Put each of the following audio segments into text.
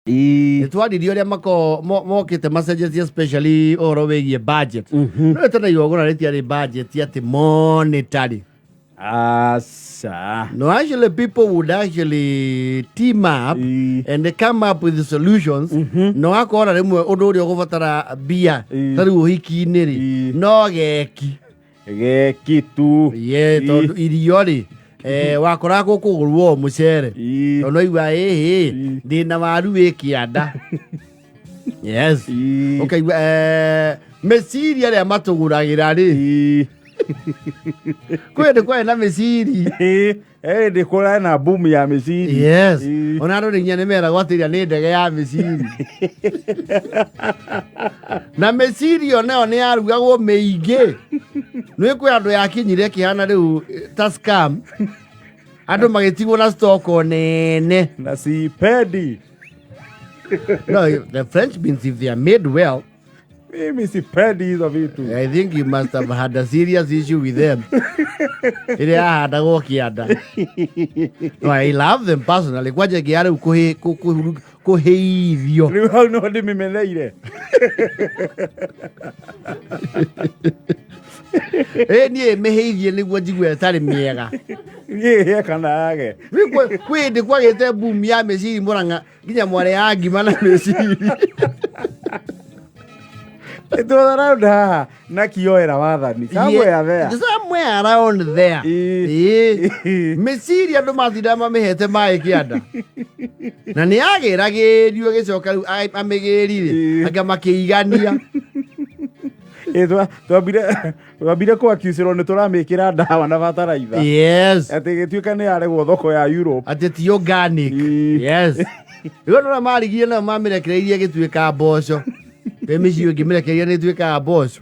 Nĩ twaririe ũrĩa mokĩte macenjetie, especially ũhoro wĩgiĩ budget. No tena igongona rĩtiarĩ budget atĩ monetary. Aca. No, actually people would actually team up and they come up with solutions. No akora rĩmwe ũndũ ũrĩa ũgũbatara mbia ta rĩu ũhiki-inĩ rĩ, no geki. Geki tu. Ye, tondũ irio rĩ, wakoraga gũkũgũrwo o mũcere. Tondũ noigua ĩhĩ ndĩna waru wĩ kĩanda. Yes. Ũkaigua mĩciri arĩa matũgũragĩra rĩ, kwĩ ndĩ kwarĩ na mĩciri. Ndĩ kũrarĩ na boom ya mĩciri. Yes. Ona andũ nginya nĩ meragwo atĩ ĩrĩa nĩ ndege ya mĩciri. Na mĩciri o nayo nĩ yarugagwo mĩingĩ. Nĩ kwĩ andũ yakinyire ĩkĩhana rĩu ta scam. Andũ magĩtigwo na stock nene. Na sipendi. No, the French beans, if they are made well, Mimi sipendi hizo vitu. I think you must have had a serious issue with them. Ĩrĩa yahandagwo kĩanda. No, I love them personally. Kwanja ĩngĩ rĩu kũhĩithio. Rĩu hau no ndĩmĩmeneire. Ĩ niĩ mĩhĩithie nĩguo njigue ĩtarĩ mĩega. Niĩ hĩe kana yage. Rĩu kwĩ hĩndĩ kwagĩte boom ya mĩciri Mũrang'a, nginya mwarĩ ya ngima na mĩciri. It was around haha na kioera wathani. Somewhere there. Somewhere around there. Ĩĩ. Mĩciri andũ matinda mamĩhete maĩ kĩanda. Na nĩ yagĩragĩrio ĩgĩcoka rĩu amĩgĩrire anga makĩigania. Ĩ, twambire kũ-accusĩrwo nĩ tũramĩkĩra ndawa na bataraitha. Atĩ ĩgĩtuĩka nĩ yaregwo thoko ya Europe. Atĩ ti organic. Yes. Rĩu andũ arĩa marigire nao mamĩrekereirie ĩgĩtuĩka mboco. Kwĩ mĩciĩ ĩngĩmĩrekereria nĩ ĩtuĩkaga mboco.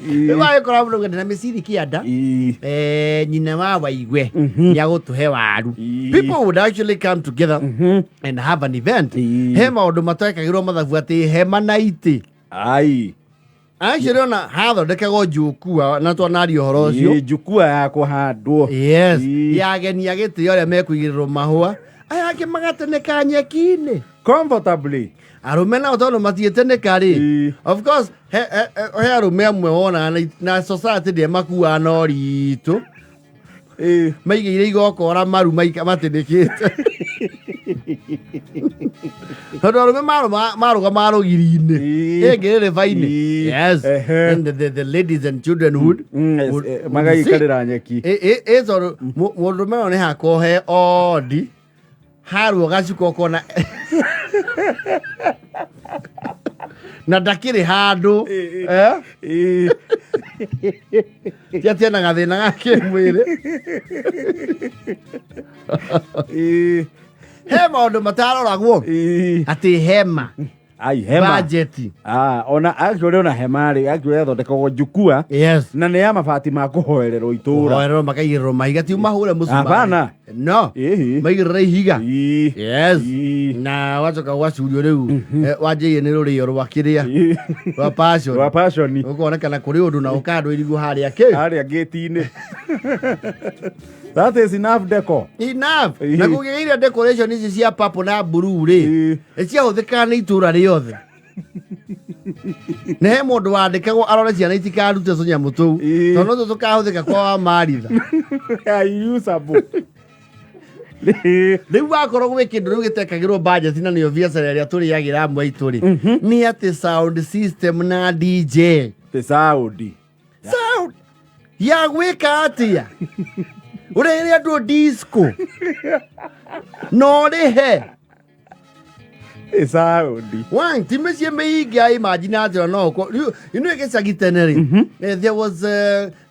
Rĩu agĩkora mũndũ auga, na mĩciri kĩanda, nyina wa Waigwe nĩ agũtũhe waru. People would actually come together and have an event. He maũndũ matekagĩrwo mathabu atĩ hema na itĩ. Ai. Actually ona hathondekagwo njukua na twanaria ũhoro ũcio. Ĩ, njukua ya kũhandwo. Yes. Ya ageni a gĩtĩo arĩa mekũigĩrĩrwo mahũa, aya angĩ magateneka nyeki-inĩ. Comfortably. Arũme nao tondũ matiĩteneka rĩ, of course he arũme amwe wonaga na society ndĩa makuaga na ũritũ. Maigĩire igokora maru matĩnĩkĩte. Tondũ arũme marũgamaga rũgiri-inĩ. Ĩngĩ rĩrĩba-inĩ. Yes. And the ladies and children would Magaikarĩra nyeki. Ĩ tondũ mũndũrũme ũyũ nĩ hakohe ondi harwo gacuka ũkona na ndakĩrĩ handũ. Eh? Ti atĩ ena gathĩna ga kĩmwĩrĩ. He maũndũ mataroragwo atĩ hema. Ai, hema. Budget. Ah, ona actually ona hema rĩ, actually yathondekagwo njukua. Yes. Na nĩ ya mabati ma kũhoererwo itũra. Kũhoererwo makaigĩrĩrwo mahiga, ti mahũre mũcumarĩ. Hapana. No. Maigĩrĩre ihiga. Yes. Na wacoka ũgacurio rĩu, wanjĩire nĩ rũrĩo rwa kĩrĩa. Rwa passion. Rwa passion. Ũkonekana kũrĩ ũndũ na ũkandwo irigũ harĩa kĩ. Harĩa gate-inĩ. That is enough deco. Enough. Na kũngĩgĩire decoration ici cia purple na blue rĩ, ciahũthĩkaga nĩ itũra rĩothe. Na he mũndũ wandĩkagwo arore ciana itikarute tũnyamũ tũu. Tondũ tũtũ tũkahũthĩka kwa wa maritha. Usable. Rĩu wakorwo gwĩ kĩndũ rĩu gĩtekagĩrwo budget na nĩyo biacara ĩrĩa tũrĩagĩra amwe aitũ rĩ, nĩ atĩ sound system na DJ. The sound. Sound ya gwĩka atĩa? Ũrĩre andũ disco. Na ũrĩhe. Ĩ sound. One, ti mĩciĩ mĩingĩ I imagine atĩ ona no ũkorwo- rĩu, you know gĩcagi tene rĩ, there was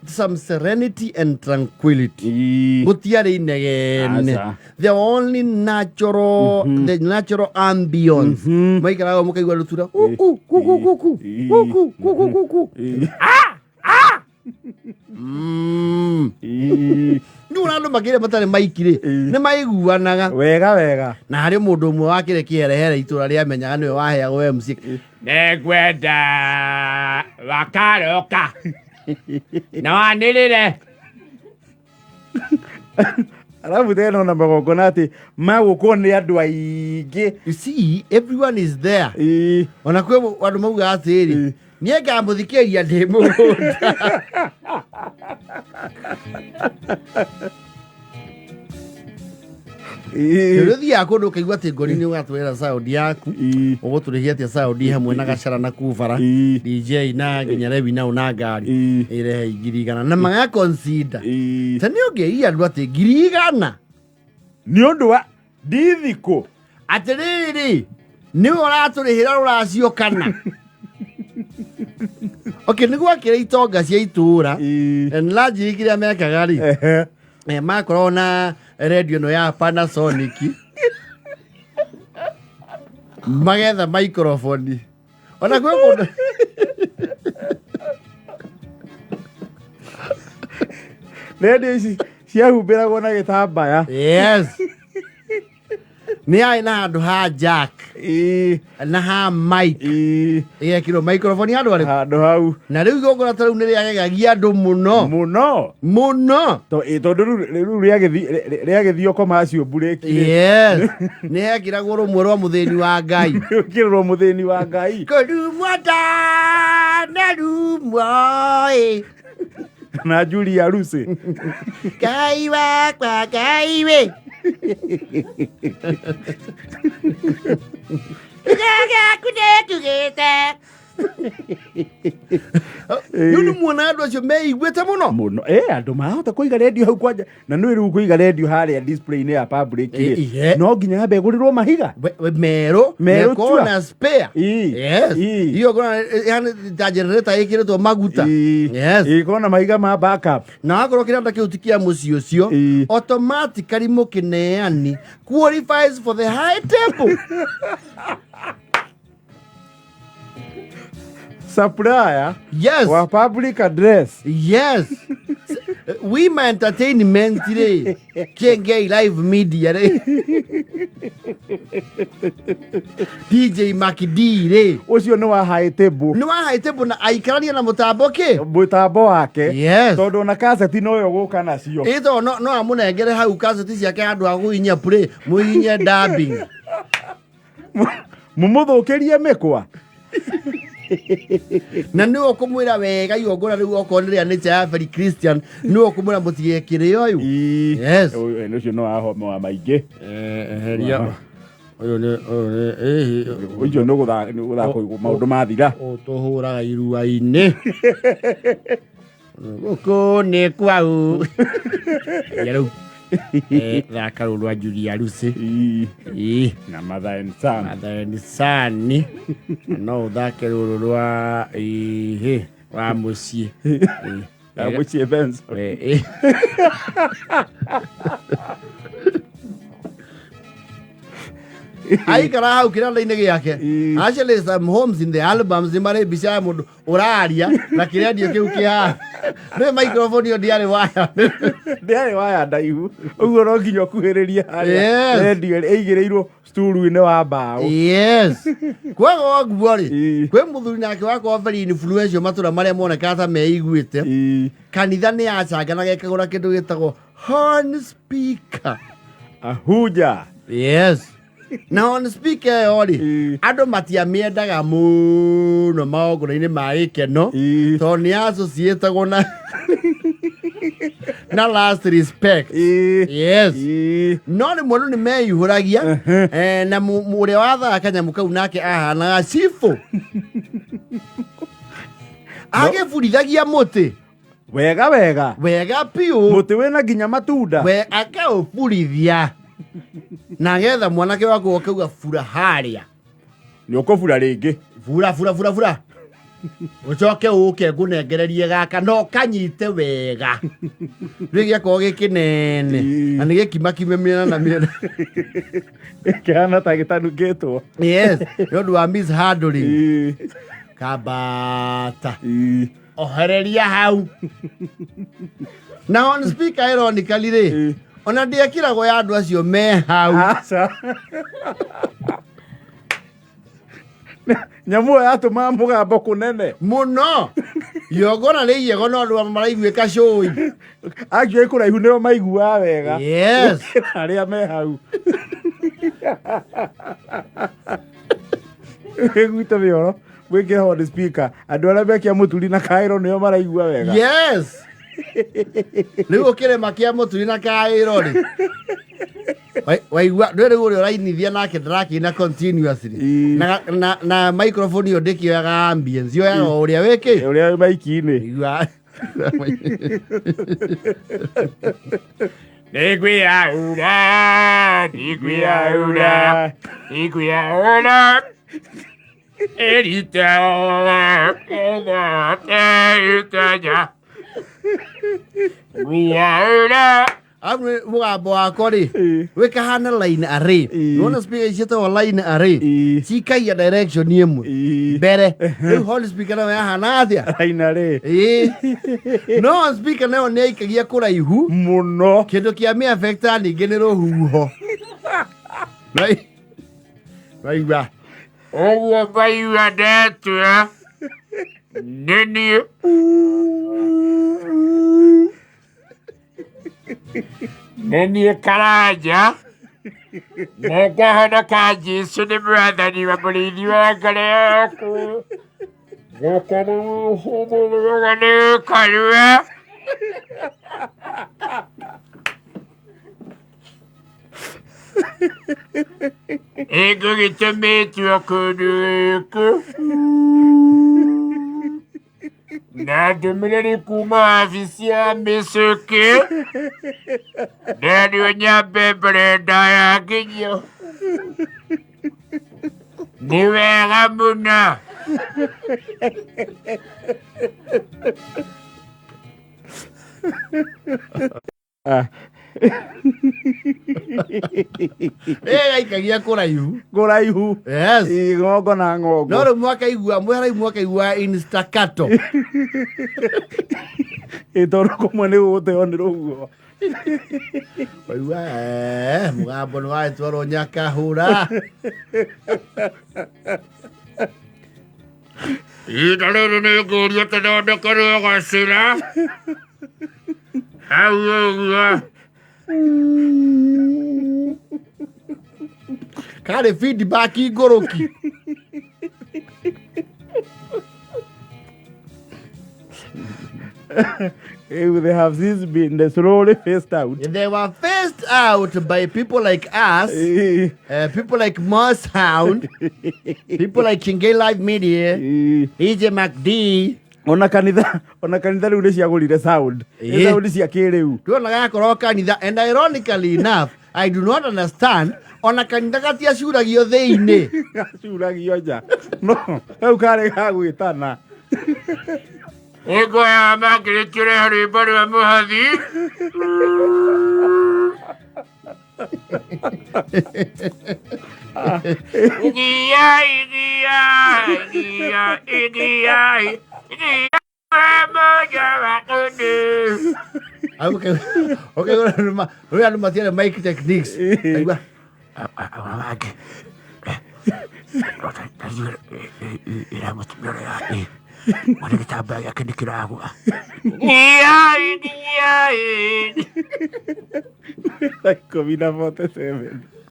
some serenity and tranquility. Gũtiarĩ inegene. Aca. The only natural, the natural ambience. Maikaraga mũkaigua rũtura, kuku, kuku, kuku, kuku, kuku, kuku. Ah! Ah! Nĩ ũrona andũ makĩrĩa matarĩ maiki rĩ, nĩ maiguanaga. Wega wega. Na harĩ mũndũ ũmwe wakĩrĩ kĩherehere itũra rĩamenyaga nĩwe waheagwo MC. Nĩngwenda wakaroka na wanĩrĩre. Alafu tena ona magongona atĩ magũkwo nĩ andũ aingĩ. You see, everyone is there. Ona kwĩ andũ maugaga atĩrĩ, niĩ ngamũthikĩrĩria ndĩ mũgũnda. Rĩu ũthiaga kũndũ ũkaigua atĩ ngori nĩ ũgatwĩra sound yaku, ũgũtũrĩhia atĩa sound hamwe na gacara na kubara, DJ na nginya rewi nao na ngari, ĩrehe 100,000 na magaconsider. Ta nĩ ũngĩria andũ atĩ 100,000 Nĩ ũndũ wa ndithikũ. Atĩrĩrĩ, nĩwe ũratũrĩhĩra rũracio kana? Okay, nĩ gwakĩra itonga cia itũũra enlarge kĩrĩa mekaga rĩ, makoragwo na redio ĩno ya Panasonic, magetha microphone ona kwĩ kũndũ. Redio ici ciahumbĩragwo na gĩtambaya. Yes, nĩ yarĩ na handũ ha jack na ha mic, ĩgekĩrwo microphone handũ harĩkũ? Handũ hau. Na rĩu igongona ta rĩu nĩ rĩagegagia andũ mũno. Mũno. Mũno. Tondũ rĩu rĩagĩthiĩ commercial break rĩ, Yes, nĩ hekĩragwo rũmwe rwa mũthĩni wa Ngai. Rũkĩrwo mũthĩni wa Ngai. Kũrumwo ndanarumwo ĩ. Na Julia Lucy. Ngai wakwa, Ngai wĩ gĩaku nĩtugĩte. Rĩu nĩ muona andũ acio meiguĩte mũno. Mũno. Andũ marahota kũiga redio hau kwanja, na nĩ rĩu kũiga redio harĩa display-inĩ ya public rĩ, no nginya yambe ĩgũrĩrwo mahiga Merũ. Merũ. Mekorwo tua. na spare. Yes. Iyo ngona yani ta generator ĩkĩrĩtwo maguta. Yes. Ĩkorwo na mahiga ma backup. Na wakorwo kĩranda kĩu ti kĩa mũciĩ ũcio, automatically mũkĩneani qualifies for the high table. Supplier wa public address. Yes, Wima Entertainment rĩ, Kengei Live Media rĩ, DJ Maki D rĩ. Ũcio nĩ wa high table. Nĩ wa high table na aikarania na mũtambo kĩ. Mũtambo wake. Yes. Tondũ ona kaseti noyo gũka nacio. Ĩ tondũ no amũnengere hau kaseti ciake handũ ha kũhihinya play, mũhihinye dubbing. Mũmũthũkĩrie mĩkwa. Na nĩwe ũkũmwĩra wega igongona rĩu okorwo nĩ rĩa nature ya very Christian, nĩwe ũkũmwĩra mũtigekĩre ũyũ. Yes. Ũyũ ũcio no wahoma wa maingĩ. Eheria ũyũ nĩ ũyũ nĩ ĩhĩ. Ũcio nĩ gũthakwo maũndũ mathira. Ũtũhũraga irua-inĩ gũkũ nĩ kwau. Ya rĩu, thaka rũrũ rwa Julia Lucy. Na Mother and Son. Mother and Son. Na no ũthake rũrũ rwa ĩhĩ wa mũciĩ. Ya mũciĩ Benson. Aikara hau kĩranda-inĩ gĩake. Actually, some homes in the albums nĩ marĩ mbica ya mũndũ ũraria na kĩrendio kĩu kĩhana nĩ microphone ĩyo ndĩarĩ waya. Ndĩarĩ waya ndaihu ũguo no nginya ũkuhĩrĩrie harĩa redio ĩigĩrĩirwo sturu-inĩ wa mbaũ. Yes, kwaga ũguo rĩ, kwĩ mũthuri nake wakorwo very influential matũra marĩa monekaga ta meiguĩte. Kanitha nĩ yacanganaga ĩkagũra kĩndũ gĩtagwo horn speaker. Ahuja. Yes, na horn speaker ĩyo rĩ, andũ matiamĩendaga mũno magongona-inĩ ma gĩkeno, tondũ nĩ associatagwo na last respect. Yes. No rĩmwe andũ nĩ meihũragia, na ũrĩa wathaga kanyamũ kau nake ahanaga cibũ agĩburithagia mũtĩ. Wega wega. Wega piũ. Mũtĩ wĩna nginya matunda. We akaũburithia na getha mwanake waku akauga bura harĩa. Nĩ ũkũbura rĩngĩ. Bura bura bura bura, ũcoke ũke ngũnengererie gaka no kanyite wega. Rĩu gĩakorwo gĩ kĩnene na nĩ gĩkimakime mĩena na mĩena. Kĩhana ta gĩtanukĩtwo. Yes, nĩ ũndũ wa mishandling. Kambata ohereria hau na on speaker. Ironically rĩ, ona ndiekiragwo ya andũ acio me hau. Aca. Nyamũ ĩyo yatũmaga mũgambo kũnene. Mũno igongona nĩ iyego no andũ maraiguĩka cũi. Acio ĩ kũraihu nĩo maiguaga wega. Yes. Gũkĩra arĩa me hau. Gwitũ mĩoro gwĩkĩra on speaker andũ arĩa mekia mũturi na kaĩro nĩo maraigua wega. Yes, rĩu ũkĩrĩma kĩa mũturi na kaĩro rĩ, waigua ndwĩ rĩu ũrĩa ũrainithia nake ndarakĩina continuously. Na microphone ĩyo ndĩkĩoyaga ambience, yoyaga o ũrĩa wĩkĩ ũrĩa wĩ maiki-inĩ. Igua. Nĩngwĩyaũra, nĩngwĩyaũra, nĩngwĩyaũra. Erita, erita, Ngwĩyaũra. Arabu nĩ mũgambo wakwa rĩ wĩkahana line array. Nĩwona speaker ciĩtagwo line array? Cikagia direction ĩmwe mbere. Rĩu horn speaker nayo yahana atĩa? Raina rĩ. Ĩĩ, no speaker nayo nĩ yaikagia kũraihu mũno. Kĩndũ kĩa mĩafekta ningĩ nĩ rũhuho. Raigua Ũguo ngaigua ndetua nĩ niĩ. Nĩ niĩ Karanja na ngahonoka. Jesu nĩ mwathani wa mũrĩithi wa ngoro yaku. Gũkũ nĩ kanua. Ĩngũgĩtũmĩtwo kũndũ gũkũ na ndũmĩrĩri kuma wabici ya mĩcũkĩ nderirwo nyambe mbere ndaya nginyo nĩ wega mũno. Ĩgaikagia kũraihu. Kũraihu. Yes. Ĩ, ng'ongo na ng'ongo. No rĩu mwakaigua mweraihu, mwakaigua in staccato. Ĩ, tondũ kũmwe nĩ gũgũteo nĩ rũhuho. Waigua mũgambo nĩ wagĩtwarwo nyakahũra. Ihinda rĩrĩ nĩ ngũria tũthondekerwo gacĩra hau ũguo. Karĩ feedback ngũrũki. They have since been slowly phased out. They were phased out by people like us, people like Moss Hound, people like Chingay Live Media, EJ MacD. Ona kanitha rĩu nĩ ciagũrire sound. Nĩ sound cia kĩrĩu. Tuonaga yakorwo kanitha, and ironically enough, I do not understand, ona kanitha gatiacuragio thĩinĩ. Gacuragio nja, no kau karĩ ga gwĩtana. Nĩngoya mangĩrĩkĩre rwĩmbo rwa mũhothi. Igia, igia, igia, igia, igia, moja wa kundu. Okay, okay, rĩu andũ matiarĩ mic techniques. Aigua, Wangĩ ĩra mũtumia ũrĩa mwana gĩtambaya gĩake nĩ kĩragwa. Igia, igia, 10:47.